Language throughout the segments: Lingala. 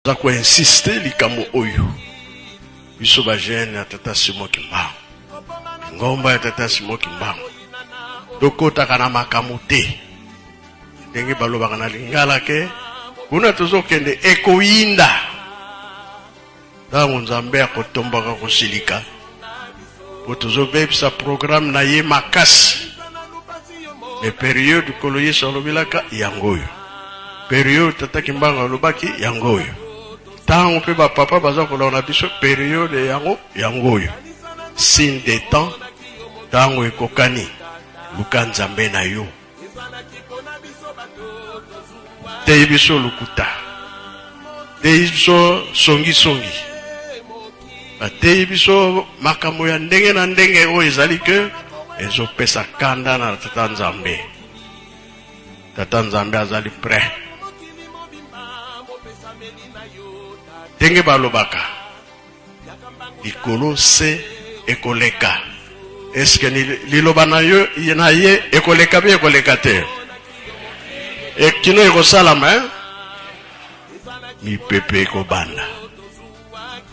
Toza ko insister likambo oyo biso ba jeune ya tata Simon Kimbangu, ngomba ya tata Simon Kimbangu, tokotaka na makambo te ndenge balobaka na lingala ke kuna tozokende ekoyinda. Ntango Nzambe akotombaka kosilika po tozobebisa programme na ye makasi. Me periode Nkolo Yesu alobelaka yango oyo, periode Tata Kimbangu alobaki yango oyo, ntango mpe bapapa baza koloba na biso periode yango yango oyo, signe des temps, ntango ekokani, luka Nzambe na yo. Teyi biso lokuta, teyi biso songisongi, bateyi biso makambo ya ndenge na ndenge oyo ezali ke ezopesa kanda na Tata Nzambe. Tata Nzambe azali prêt. Ndenge balobaka likolo se ekoleka eske liloba na yo na ye ekoleka mpe ekoleka te e, kino ekosalama eh? Mipepe ekobanda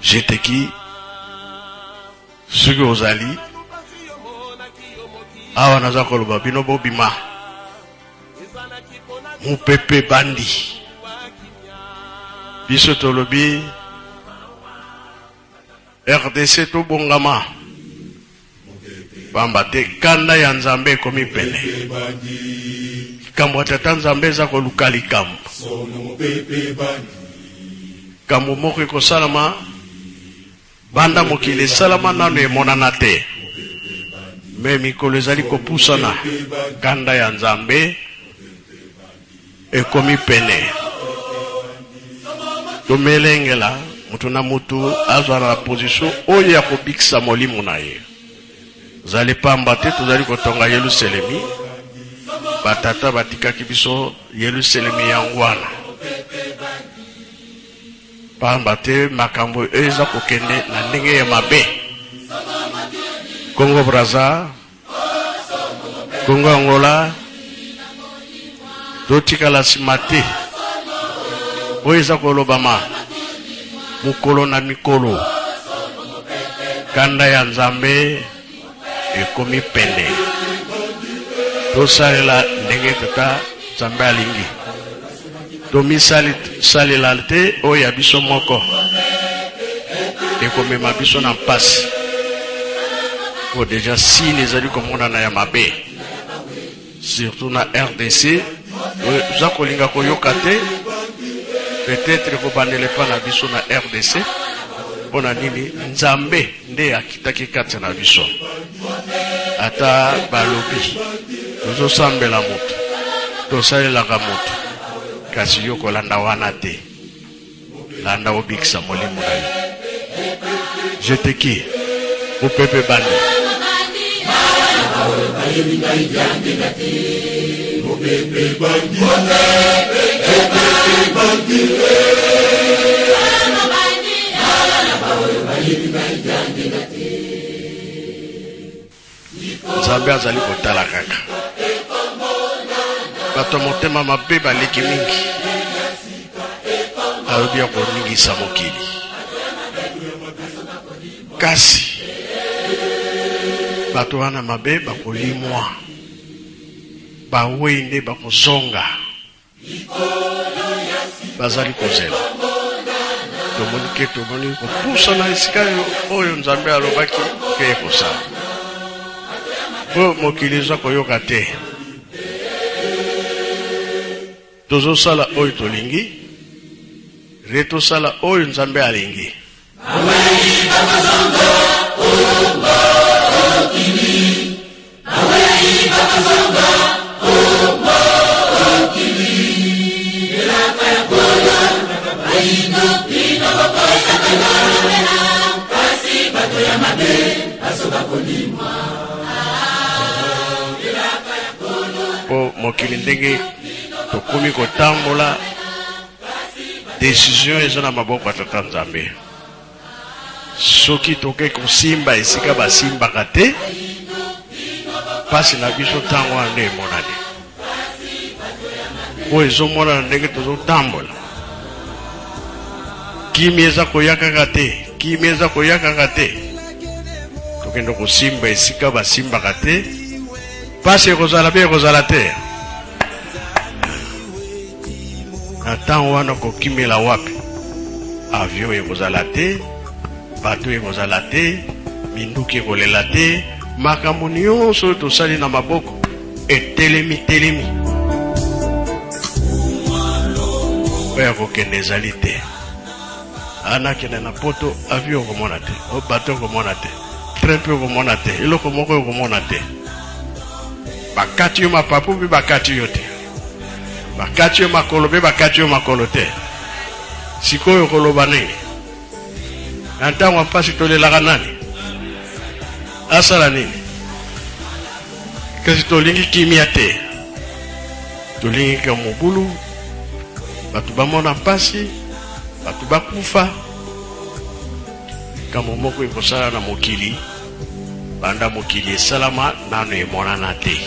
jeteki soki ozali awa naza koloba bino bobima Mupepe ebandi. Biso tolobi RDC tobongama pamba te kanda ya Nzambe ekomi pene. Likambo ya Tata Nzambe eza koluka likambo. Likambo moko ekosalama Banda mokili esalama nanu emonana te, me mikolo ezali kopusana, kanda ya Nzambe ekomi pene. Tomelengela moto na moto azwa na position oyo ya kobikisa molimo na ye. Zali pamba te tozali kotonga Yelusalemi, batata batikaki biso Yelusalemi yango wana. Pamba te makambo eza kokende na ndenge ya mabe. Congo Brazza, Congo Angola, totikala nsima te. Oyo eza kolobama mokolo na mikolo, kanda ya Nzambe ekomi pene. Tosalela ndenge Tata Nzambe alingi. Tomisalela te oyo ya biso moko ekomema biso na mpasi. Po deja signe ezali komonana ya mabe surtout na RDC oza kolinga koyoka te peut-être ekobandela epa na biso na RDC mpo na nini Nzambe nde akitaki kati na biso ata balobi tozosambela moto tosalelaka moto kasi yo kolanda wana te landa obikisa molimo na yo je te qui mopepe bandi Nzambe azali kotala kaka bato ya motema mabe baleki mingi, alobi ya koningisa mokili, kasi bato wana mabe bakolimwa, bawei nde bakozonga. Bazali kozela. Tomoni ke tomoni kopusana esika oyo Nzambe alobaki ke ekosala. Po mokili eza koyoka te. Tozosala oyo tolingi, re tosala oyo Nzambe alingi. Po mokili ndenge tokomi kotambola Decision eza na maboko ya Tata Nzambe. Soki toke kosimba esika basimbaka te, pasi na biso ntango wana nde emonani. Oyo ezomonana ndenge tozotambola. Kimia eza koya kaka te, kimia eza koya kaka te. Tokende kosimba esika basimbaka te, pasi ekozala mpe ekozala te. Na ntango wana kokimela wapi? Avion ekozala te, bato ekozala te, minduki ekolela te, makambo nyonso oyo tosali na maboko etelemi telemi. Oyo ya kokende ezali te. Anakende na poto, avion okomona te, o bato okomona te, train mpe okomona te, eloko moko okomona te. Bakati yo mapapu mpe bakati yo te, bakati yo makolo mpe bakati yo makolo te. Sikoyo okoloba nini? Na ntango ya mpasi tolelaka nani? Asala nini? Kasi tolingi kimia te, tolingi ka mobulu, bato bamona mpasi, bato bakufa. Likambo moko ekosala na mokili, banda mokili esalama nano emonana te.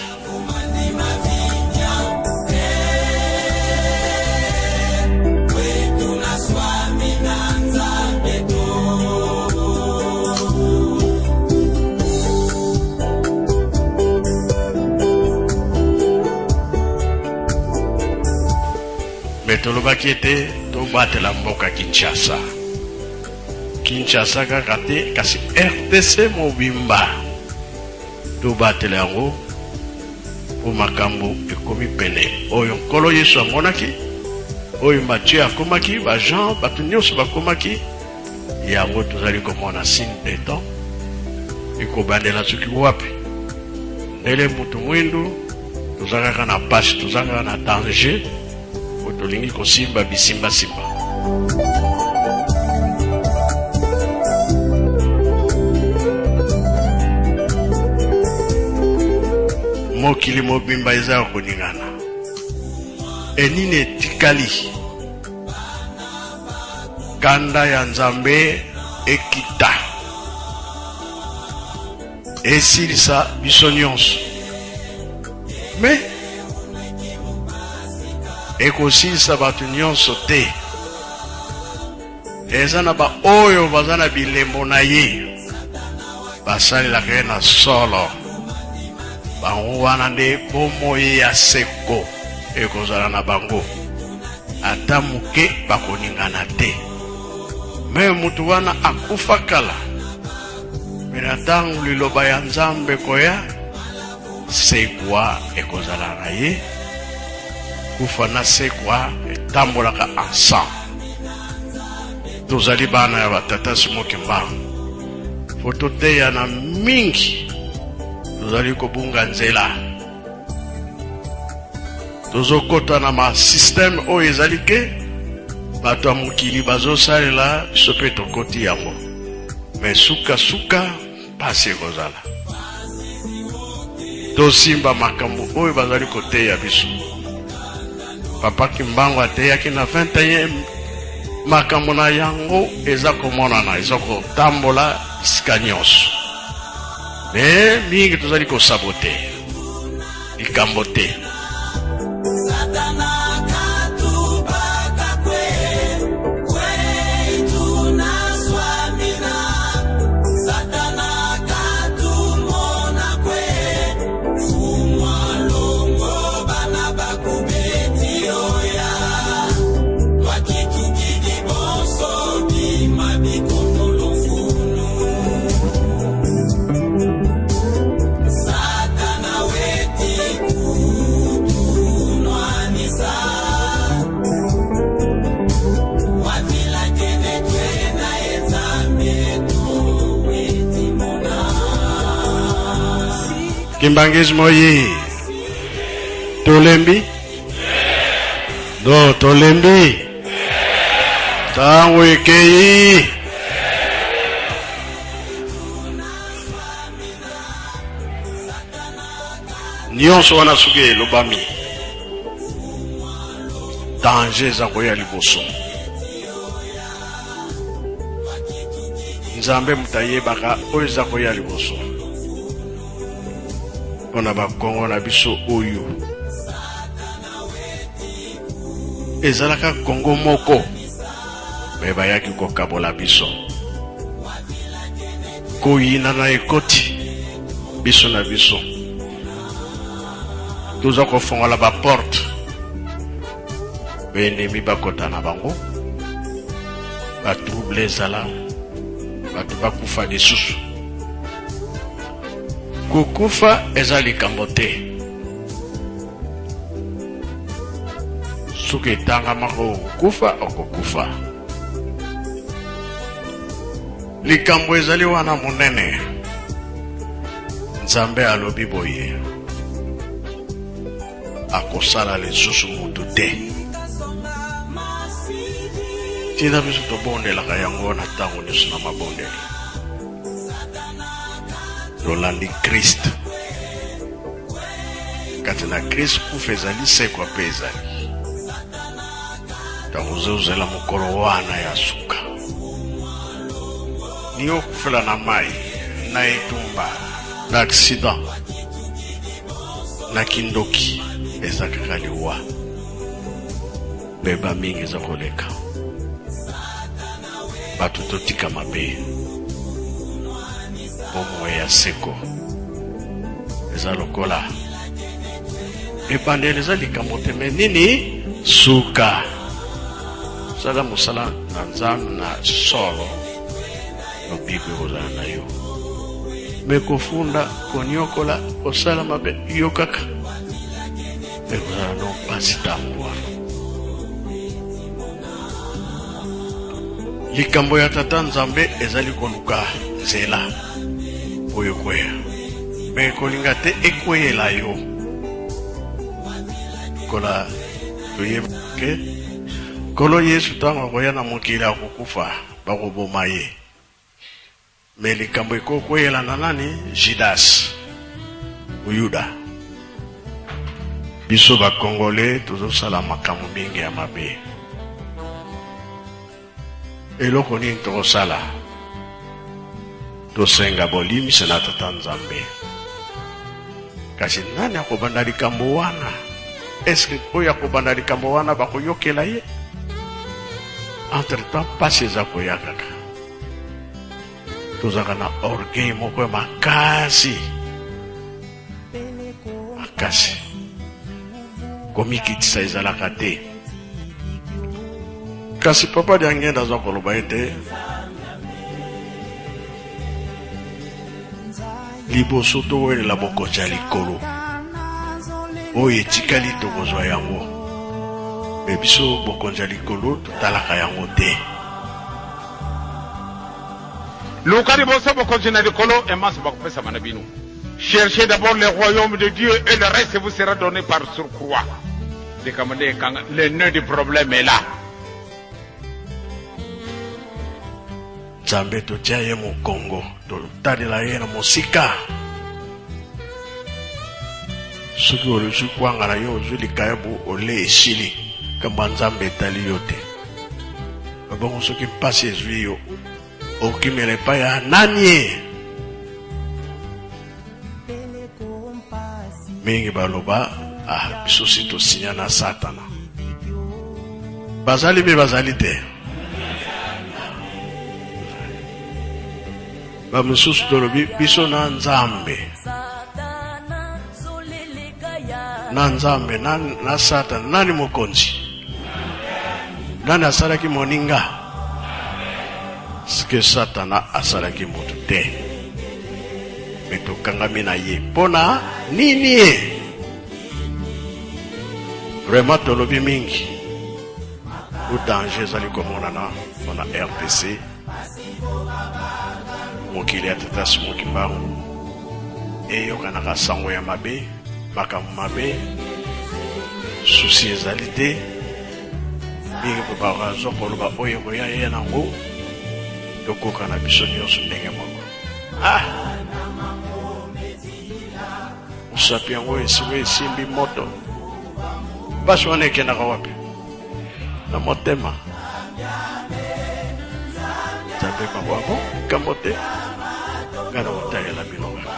Me tolobaki ete tobatela mboka Kinshasa. Kinshasa kaka te, kasi RDC mobimba tobatela yango, mpo makambo ekomi pene. Oyo Nkolo Yesu amonaki, oyo Matthieu akomaki, ba Jean, bato nyonso bakomaki, yango tozali komona signe de temps ekobandela soki wapi. Ndele moto mwindu toza kaka na pasi, toza kaka na danger, po tolingi kosimba bisimbasimba. Mokili mobimba eza ya koningana. Enini etikali? Kanda ya Nzambe ekita, esilisa biso nyonso. Me ekosilisa bato nyonso te. Eza na baoyo baza na bilembo na ye, basalelaka ye na solo. Bango wana nde bomoi ya seko ekozala na bango, ata moke bakoningana te. Me moto wana akufa kala, me na ntango liloba ya Nzambe koya, sekwa ekozala na ye. Kufa na sekwa etambolaka ensemble. Tozali bana ya batata Simon Kimbangu, fo toteyana mingi. Tozali kobunga nzela, tozokota na ma système oyo ezali ke bato ya mokili bazosalela biso mpe tokoti yango, me sukasuka mpasi ekozala. Tosimba makambo oyo bazali koteya biso. Papa Kimbangu ateyaki na 21, makambo na yango eza komonana, eza kotambola bisika nyonso. Me mingi tozali kosabote likambo te. Kimbanguisme oye, tolembi do tolembi ntango ekei. Nyonso wana soki elobami, danger eza koya liboso. Nzambe moto ayebaka oyo eza koya liboso mpona bakongo na biso. Oyo ezalaka Kongo moko, Me bayaki kokabola biso. Koyinana ekoti biso na biso. Toza kofongola ba porte. Baennemi bakota na bango. Ba trouble ezala. Bato bakufa lisusu. Kokufa eza likambo te. Soki etangamaka okokufa, okokufa. Likambo ezali wana monene. Nzambe alobi boye, akosala lisusu moto te. Ntina biso tobondelaka yango na ntango nyonso na mabondeli. Tolandi Christ. Kati na Christ kufa ezali, sekwa mpe ezali. Ntango ozozela mokolo wana ya suka, ni okufela na mai, na etumba, na accident, na kindoki, eza kaka liwa. Mbeba mingi eza koleka. Bato totika mabe. Bomoi ya seko eza lokola ebandeli eza likambo te me nini suka. Sala mosala na Nzambe na solo, lobiko ekozala na yo. Me kofunda, konyokola, kosala mabe, yo kaka ekozala no mpasi ntango wana. Likambo ya Tata Nzambe ezali koluka nzela oyo ekweya, me kolinga te ekweyela yo. Lokola toyebi ke Nkolo Yesu ntango akoya na mokili akokufa, bakoboma ye. Me likambo ekokweyela na nani? Judas, Moyuda. Biso ba Congolais tozosala makambo mingi ya mabe. Eloko nini tokosala? Tosenga bolimbisi na Tata Nzambe. Kasi nani akobanda likambo wana? Eske oyo akobanda likambo wana bakoyokela ye? Entre temps pasi eza koya kaka. Tozalaka na orgueil moko ya makasi makasi, komikitisa ezalaka te. Kasi Papa Diangenda aza koloba ete liboso towelela bokonzi ya likolo, oyo etikali tokozwa yango. Me biso bokonzi ya likolo totalaka yango te. Luka liboso bokonzi na likolo et manso bakopesama na bino. Cherchez d'abord le royaume de Dieu et le reste vous sera donné par surcroît. Likambo nde ekanga, le nœud du problème est là. Nzambe totia ye mokongo, totalela ye na mosika. Soki ozwi kwanga na yo, ozwi likayabu, ole esili, likambo ya Nzambe etali yo te. Bongo soki mpasi ezwi yo, okimela epai ya nani ye? Mingi baloba, ah, biso si tosinya na Satana. Bazali mpe bazali te. Bamosusu tolobi biso na Nzambe, na Nzambe na, na Satana, nani mokonzi? Nani asalaki moninga? Sike Satana asalaki moto te, me tokangami na ye mpo na nini? Ye vraiment tolobi mingi o danger ezali komonana mpo na RDC. Mokili ya tata Simon Kimbangu eyokanaka sango ya mabe, makambo mabe, susi ezali te mingi mpo bazwa koloba oyo ekoya ye nango, tokoka na biso nyonso ndenge moko. Ah! Mosapi yango esiko esimbi moto, mpasi wana ekendaka wapi? Na motema. Nzambe mabwabo likambo te, ngai na kotalela bino kaka.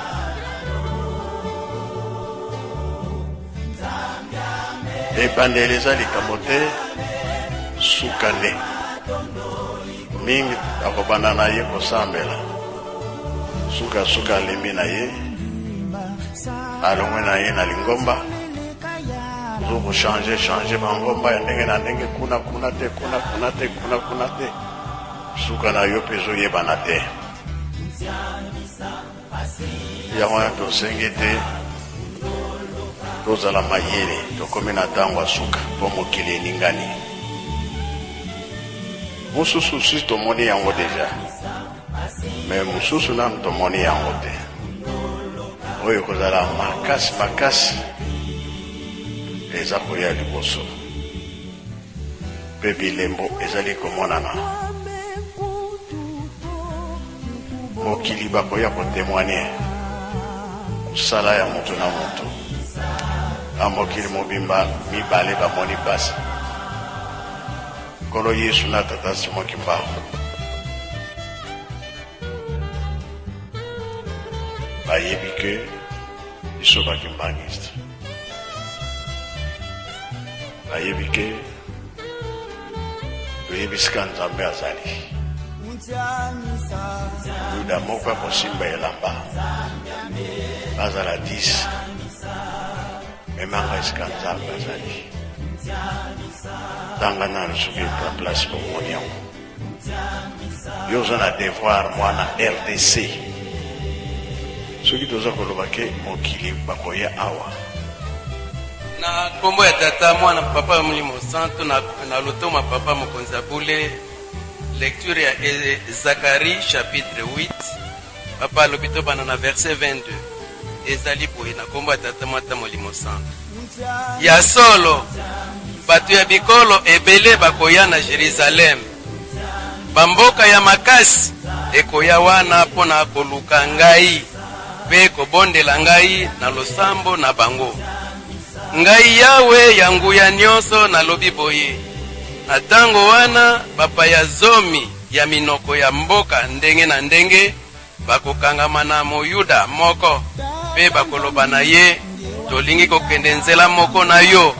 Ebandeli eza likambo te, suka nde. Mingi akobanda na ye kosambela, sukasuka alembi na ye, alongwe na ye na lingomba. Ozo kochange change bangomba ya ndenge na ndenge, kuna kuna te, kuna kuna te, kuna kuna te, suka na yo mpe ezoyebana te. Yango wana tosengi te tozala mayele, tokomi na ntango ya suka mpo mokili eningani. Mosusu si tomoni yango deja, me mosusu nanu tomoni yango te. Oyo ekozala makasi makasi eza koya liboso, mpe bilembo ezali komonana. Mokili bakoya ko temoigner mosala ya moto na moto na mokili mobimba. Mibale bamoni pasi, Nkolo Yesu na Tata Simon Kimbangu bayebi ke biso bakimbangiste, bayebi ke toyebi esika Nzambe azali. Yuda moko akosimba elamba, bazala 10, memanga esika Nzambe azali. Tanga nanu soki na place bomoni yango. Yo oza na devoir mwana RDC. Soki toza koloba ke mokili bakoya awa. Na nkombo ya Tata, Mwana, Papa ya Molimo Santu, na, na lotoma Papa Mokonzi ya Bule, lecture ya e, Zacharie chapitre 8, Papa alobi tobanda na verset 22. Ezali boye na nkombo ya Tata, Mwana, Molimo Santu. Ya solo, bato ya bikolo ebele bakoya na Jerusalem. Bamboka ya makasi ekoya wana mpo na koluka ngai mpe kobondela ngai na losambo na bango. Ngai Yawe ya nguya nyonso nalobi boye, na tango wana bapaya zomi ya minoko ya mboka ndenge na ndenge bakokangama na Moyuda moko mpe bakoloba na ye, Tolingi kokende nzela moko na yo,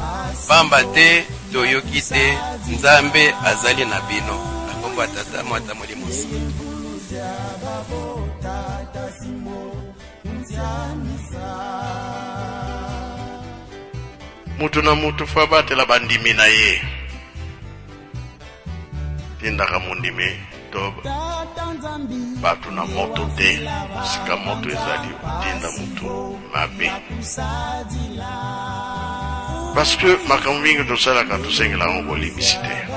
pamba te toyoki te Nzambe azali na bino. Na kombo ya Tata, Mwata, Molimo Santu. Mutu na mutu fo abatela bandimi na ye. Tindaka mondimi to bato na moto te. Sika moto ezali otinda moto mabe. Parce que makambo mingi tosalaka tosengela yango bolimbisi te.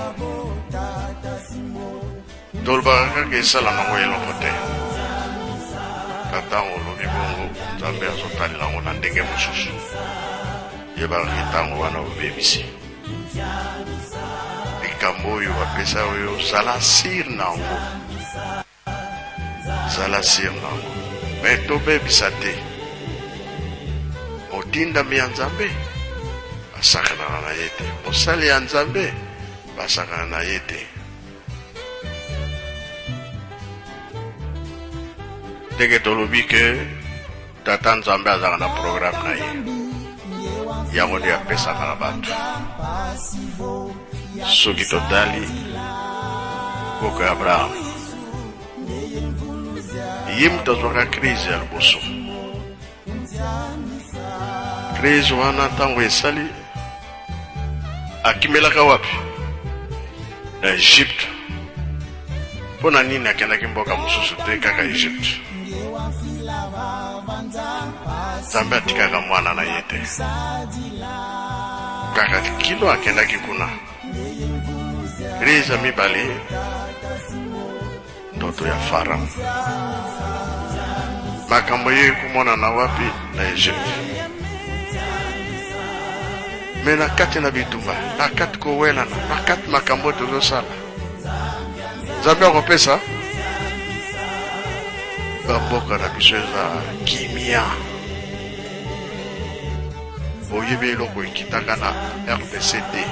Tolobaka kaka esala nango eloko te. Ka ntango olobi bongo, Nzambe azotalela yango na ndenge mosusu. Yebaka ke ntango wana obebisi likambo oyo bapesa oyo, zala sire na yango, zala sire na yango. Me tobebisa te. Motindami ya Nzambe asakanaka na ye te, mosali ya Nzambe basakana na ye te. Ndenge tolobi ke Tata Nzambe azalaka na programme na ye, yango nde apesaka na bato. Soki totali koko ya Abraham, ye moto azwaka crise ya liboso. Crise wana ntango esali, akimelaka wapi? Na Egypte. Mpo na nini akendaki mboka mosusu te, kaka Egypte? Nzambe atikaka mwana na ye te, kaka kino akendaki kuna. Crise ya mibale, ndoto ya Farao. Makambo ye ekomonana wapi? Na Egypte. Me na kati na bitumba, na kati kowelana, na kati makambo oyo tozosala, Nzambe akopesa bamboka na biso eza kimia. Boyebi eloko ekitaka na RDC te,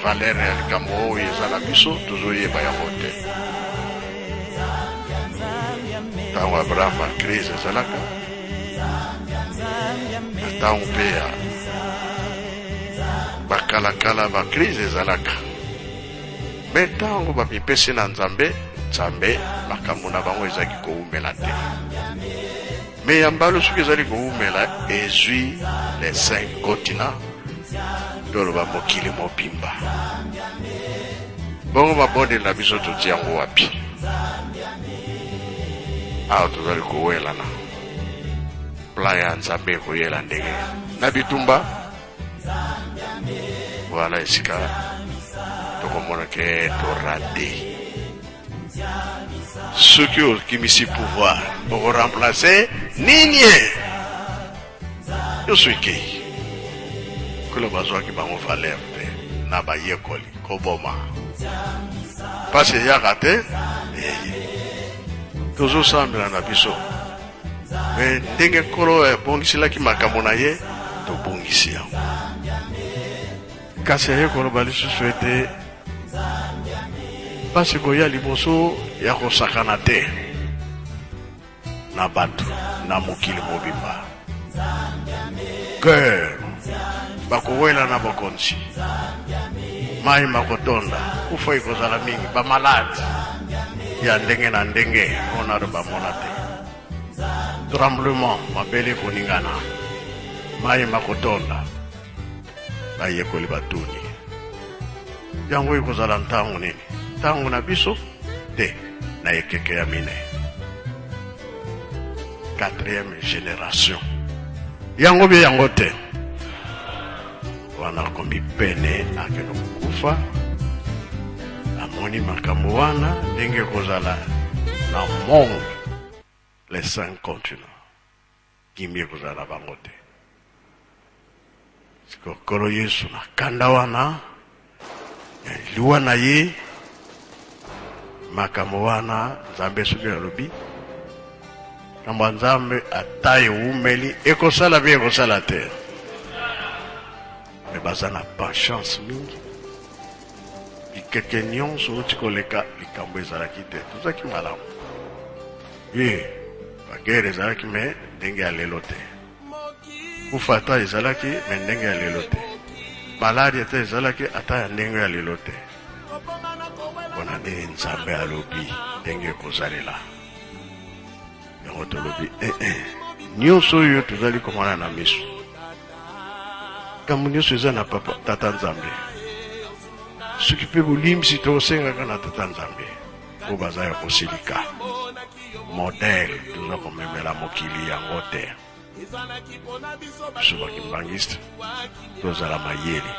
valeur ya likambo oyo eza na biso tozoyeba yango te. Ntango Abraham crise ezalaka na ntango mpe ya bakalakala, ba crise ezalaka, me ntango bamipesi na Nzambe. Nzambe, makambo na bango ezalaki kowumela te. Me ya mbalo soki ezali kowumela ezwi les cinq continents, toloba mokili mobimba. Bongo mabondeli na biso totia yango wapi? Awa tozali kowelana plan ya Nzambe ekoyela ndenge na bitumba. Voilà esika tokomona ke torate. Soki okimisi pouvoir okoremplace nini? Nyonso ekei kuna, bazwaki bango valeur te na bayekoli koboma mpasi eyaka te. Tozosambela na biso me ndenge Nkolo ebongiselaki makambo na ye, tobongisi yango. Kasi aye koloba lisusu ete mpasi koya liboso ya kosakana te na bato na mokili mobimba. Guerre, bakowela na bokonzi, mai makotonda, kufa ekozala mingi, bamaladi ya ndenge na ndenge oyo nano bamona te, tremblement, mabele ekoningana, mai makotonda. Bayekoli batuni, yango ekozala ntango nini? Ntango na biso te, na ekeke ya minei, quatrième génération. Yango bie yango te. Wana akomi pene akende kokufa, amoni makambo wana ndenge ekozala na monde, les cinq continents, kimia ekozala na bango te. Sikoyo Nkolo Yesu na kanda wana ya liwa na ye, makambo wana Nzambe soki alobi makambo ya Nzambe ata ewumeli ekosala mpe ekosala te, me baza na patience mingi. Bikeke nyonso outi koleka likambo ezalaki te, tozalaki malamu ye, bagere ezalaki me ndenge ya lelo te, kufa ata ezalaki me ndenge ya lelo te, maladi ata ezalaki ata ya ndenge ya lelo te. Mpona nini Nzambe alobi ndenge ekozalela yango? Tolobi eh, eh. Nyonso oyo tozali komona na miso, likambo nyonso eza na papa tata Nzambe. Soki mpe bolimbisi tokosengaka na tata Nzambe, oyo baza ya kosilika, modele toza komemela mokili yango te. Biso bakimbangiste tozala mayele,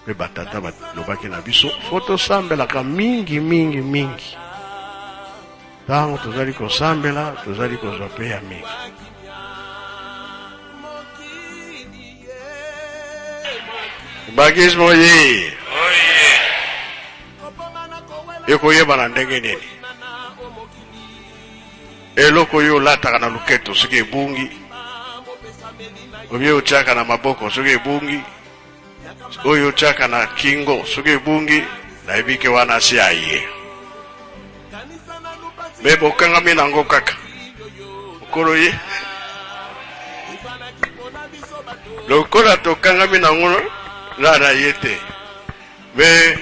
mpe batata balobaki na biso fo tosambelaka mingi mingi mingi. Ntango tozali kosambela, tozali kozwa mpe ya mingi. Bagismo ye ekoyebana ndenge nini? Eloko oyo olataka na loketo soki ebungi, obie otiaka na maboko soki ebungi, oyo otiaka na kingo soki ebungi, nayebi ke wana asi aye. Me bokangami nango kaka mokolo ye lokola tokangami nango na na ye te. Me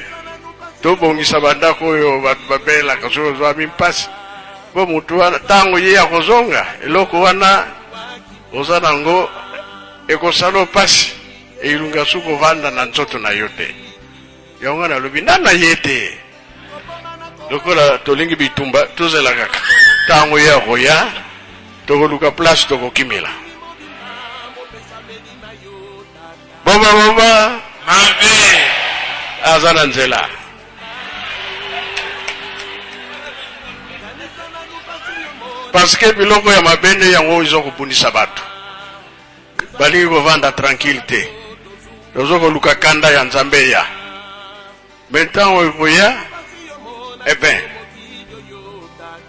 tobongisa bandako oyo bato babelaka soki ozwami mpasi, mpo motu wana ntango ye akozonga, eloko wana oza nango ekosala mpasi, elunga soki kovanda na nzoto na yo te. Yango nga nalobi nda na ye te, lokola tolingi bitumba, tozela kaka ntango ye akoya, tokoluka place tokokimela. Bomba bomba mabe aza na nzela. Parce que biloko ya mabe nde yango eza kobundisa bato, balingi kovanda tranquille te, tozo koluka kanda ya Nzambe ya me ntango ekoya. Eh ben,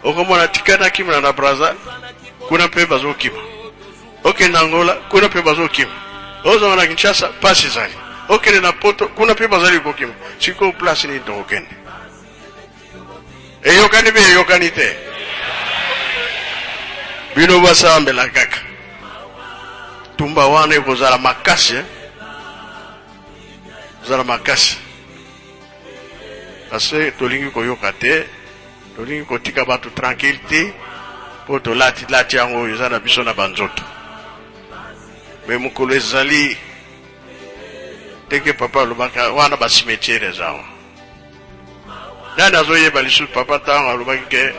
okomona tika nakimela na Braza, kuna mpe bazokima, okende Angola, kuna mpe bazokima, ozonga na Kinshasa, pasi ezali, okende na Poto, kuna mpe bazali kokima. Sikoyo place nini tokokende? Eyokani mpe eyokani te. Bino basambela kaka, tumba wana ekozala makasi, eh? Kozala makasi parce tolingi koyoka te. Tolingi kotika bato tranquille te mpo tolati lati yango oyo eza na biso na banzoto. Me mokolo ezali ndenge papa alobaka wana ba cimetière eza awa. Nani azoyeba lisusu papa ntango alobaki ke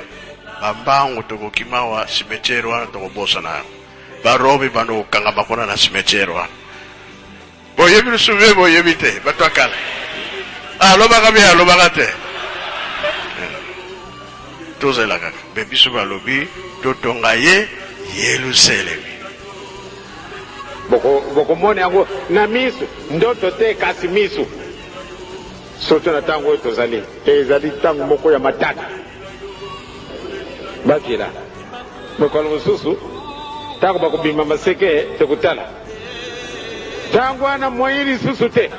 bambangu tokokima awa cimetière wana tokobosana yango. Barobe bando kokangama kuna na cimetière wana. Boyebi lisusu mpe boyebi te bato ya kala. Alobaka mpe alobaka te. Tozela kaka. Mpe biso balobi totonga ye Yelusalemi. Bokomona yango na miso, ndoto te, kasi miso. Surtout na ntango oyo tozali, ezali ntango moko ya matata. Bazela mokolo mosusu ntango bakobima maseke, tokotala ntango wana moyen lisusu te.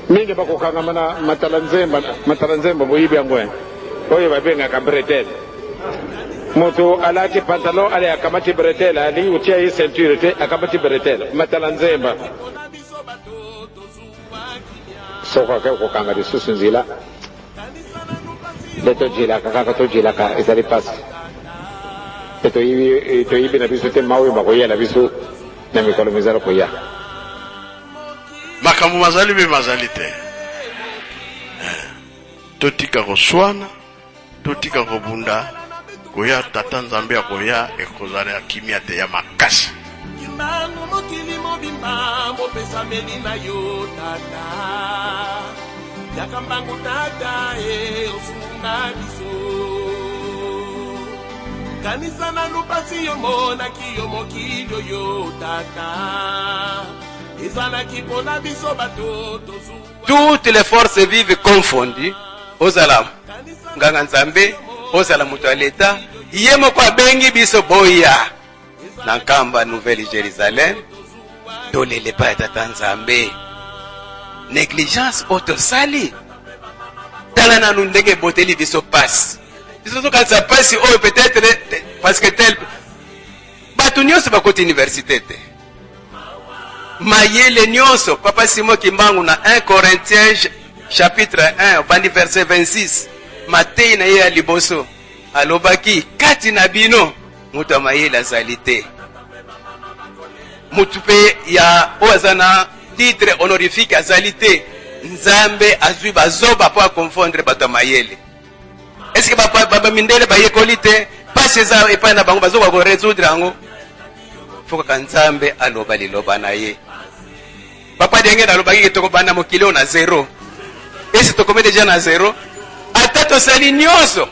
Mingi bakokangama na matala nzemba, matala nzemba boyibi yango eh? Oyo babengaka bretelle. Moto alati pantalon ale akamati bretelle, alingi kotia ye ceinture te, akamati bretelle, matala nzemba. Soko akei kokanga lisusu nzela nde tojilaka kaka, tojilaka, ezali mpasi. Mpe toyibi, toyibi na biso te ma oyo makoyela biso na mikolo mizali koya. Makambo mazali mpe mazali te. Totika koswana, totika kobunda, koya tata Nzambe akoya, ekozala ya kimia te, ya makasi. Kimbangu mokili mobimba mopesameli na yo tata, yaka mbangu tata e osunga biso. Kanisa nanu pasi yomonaki yo mokili oyo tata, ezalaki mpona biso bato tozwa. Toutes les forces vives confondues, ozala nganga Nzambe, ozala moto ya leta, ye moko abengi biso boya na Nkamba Nouvelle Jérusalem, tolela epai ya Tata Nzambe. Négligence oyo tosali, tala nanu ndenge eboteli biso pasi. Biso tozokanisa pasi oyo peut-être parce que tel bato nyonso bakoti université te, mayele nyonso. Papa Simon Kimbangu na 1 Corinthiens chapitre 1 obandi verset 26, mateyi na ye ya liboso alobaki, kati na bino moto ya mayele azali te, motu mpe ya oyo aza na titre honorifique azali te. Nzambe azwi bazoba mpo akonfondre bato ya mayele. Eske bamindele bayekoli te? Pasi eza epai na bango, bazokoka koresoudre yango. Fo kaka Nzambe aloba liloba na ye. Papa Denge nalobaki ke tokobanda mokili oyo na zero. Esi tokomi deja na zero, ata tosali nyonso,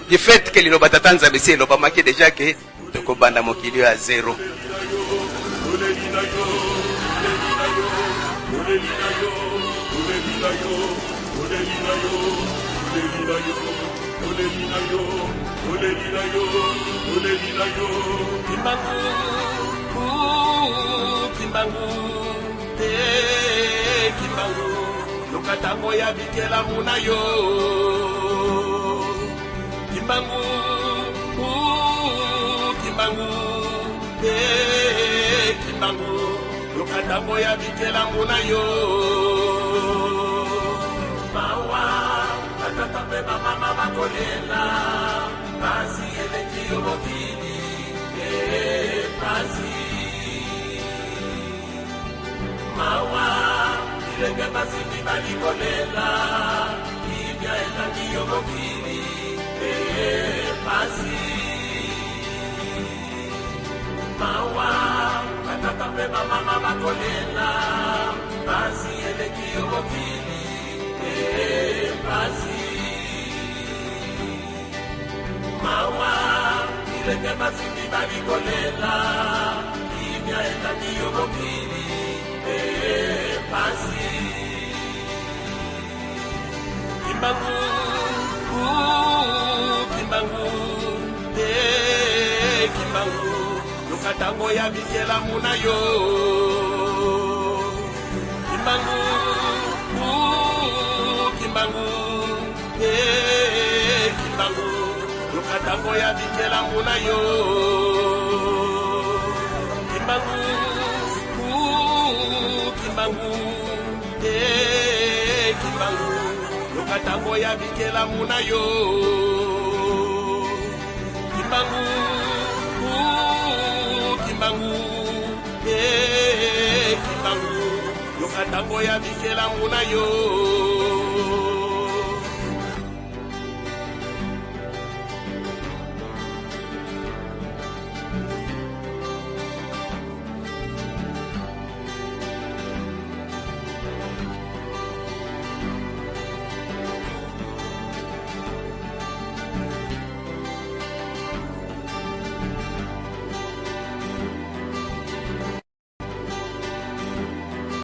du fait ke liloba Tata Nzambe esi elobamaki deja ke tokobanda mokili oyo ya zero. Kimbangu, Kimbangu, eh, Kimbangu, yoka tango ya bikelamu na yo. Kimbangu, Kimbangu, eh, Kimbangu, yoka tango ya bikelamu na yo. Mawa, batata mpe bamama bakolela, pasi eleki yo mokili, eh, pasi. Mawa, bilenge basi mibali kolela, kimia etangi yo mokili, eh, pasi. Mawa, batata mpe bamama bakolela, pasi eleki yo mokili, eh, pasi. Mawa, bilenge basi mibali kolela, kimia etangi yo mokili, eh, pasi. Kimbangu, Kimbangu, eh, Kimbangu, yoka tango ya bikelamu na yo. Kimbangu, Kimbangu, eh, Kimbangu, yoka tango ya bikelamu na yo. Kimbangu, Kimbangu, eh, Kimbangu, yoka Yoka tango ya bikelamu na yo. Kimbangu, Kimbangu, eh, Kimbangu, yoka tango ya bikelamu na yo.